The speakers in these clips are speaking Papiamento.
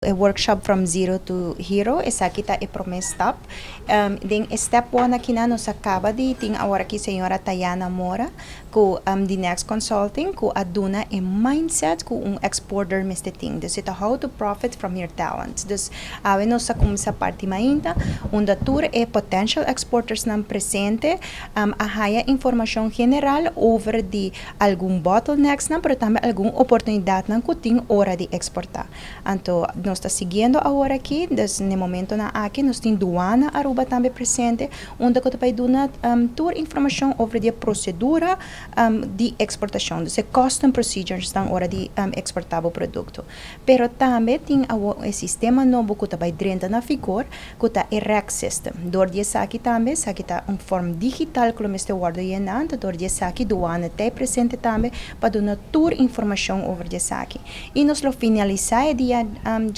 E workshop From Zero to Hero, esaki ta e prome stap. Den e step 1 aki nan nos a caba di tin awor aki señora Tayana Mora cu di Next Consulting cu a duna e mindset cu un exporter mester tin. Dus e ta how to profit from your talent. Dus awe nos a cuminsa parti mainta unda tur e potential exporters nan presente a haya informacion general over di algun bottlenecks nan pero tambe algun oportunidadnan cu tin ora di exporta. Anto nos ta siguiendo awor aki, dus n'e momentonan aki nos tin Douane Aruba tambe presente, unda cu ta bay duna tur informacion over di e procedura di exportacion, dus e custom procedures nan ora di exporta bo producto. Pero tambe tin awor e sistema nobo cu ta bay drenta na vigor, cu ta e rec system. Door di esaki tambe, esaki ta un form digital cu lo mester wordo yena, anto door di esaki Douane ta presente tambe pa duna tur informacion over di esaki. Y nos lo finalisa e dia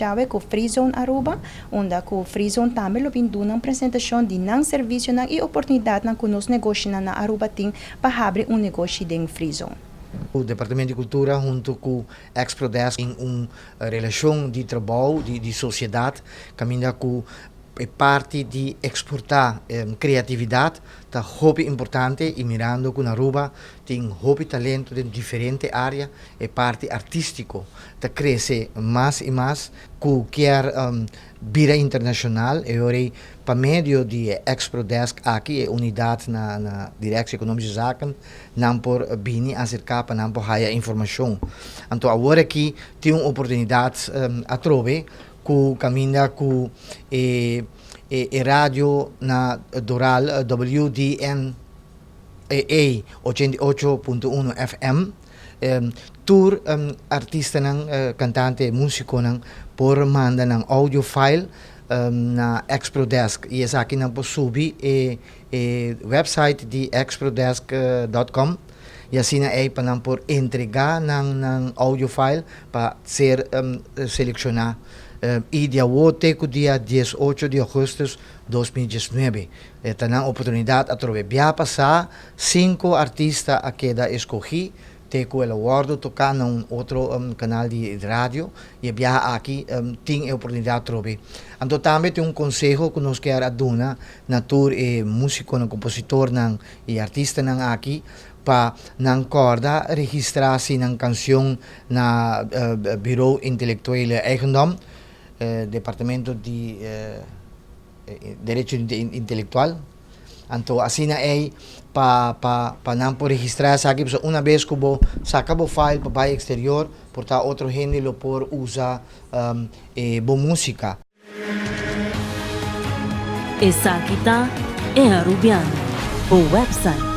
djawe cu Free Zone Aruba, unda cu Free Zone tambe lo bin duna un presentacion di nan servicionan y oportunidadnan cu nos negoshinan na Aruba tin pa habri un negoshi den Free Zone. O Departamento di Cultura hunto cu Exprodesk tin un relacion di trabou, di sociedad, caminda cu e parti di exporta creatividad ta hopi importante y mirando cu na Aruba tin hopi talento den diferente area, e parti artistico ta crece mas y mas cu kier bira internacional e ora ey pa medio di e Exprodesk aki, e unidad na Directie Economische Zaken, nan por bini acerca pa nan por haya informacion. Anto awor aki tin un oportunidad atrobe cu caminda cu e e radio na Doral WDNA 88.1 FM, Tur artistanan, kantante, musikonan por manda nan audio file na Exprodesk i esaki nan por subi e e website di exprodesk dot com i asina ei pa nan por entrega nan nan audio file pa ser selekshoná i di awor te ku dia 18 di augustus 2019 e ta nan oportunidat atrobe bia pasá. Sinku artista a keda eskohí te ku el a wòrdu toká na un otro kanal di radio i e biaha aki tin e oportunidat atrobe. Anto tambe tin un konseho ku nos kier a duna na tur e músikonan, kompositornan i artistanan aki pa nan kòrda registrá si nan kansion na Bureau Intellectuele Eigendom, Departamento di Derecho Intelectual. Anto asina ei pa pa pa nan por registrá esaki pasobra una bes ku bo saka bo file pa bai eksterior por ta otro hende lo por usa e bo músika. Esaki ta E Arubiano, bo website.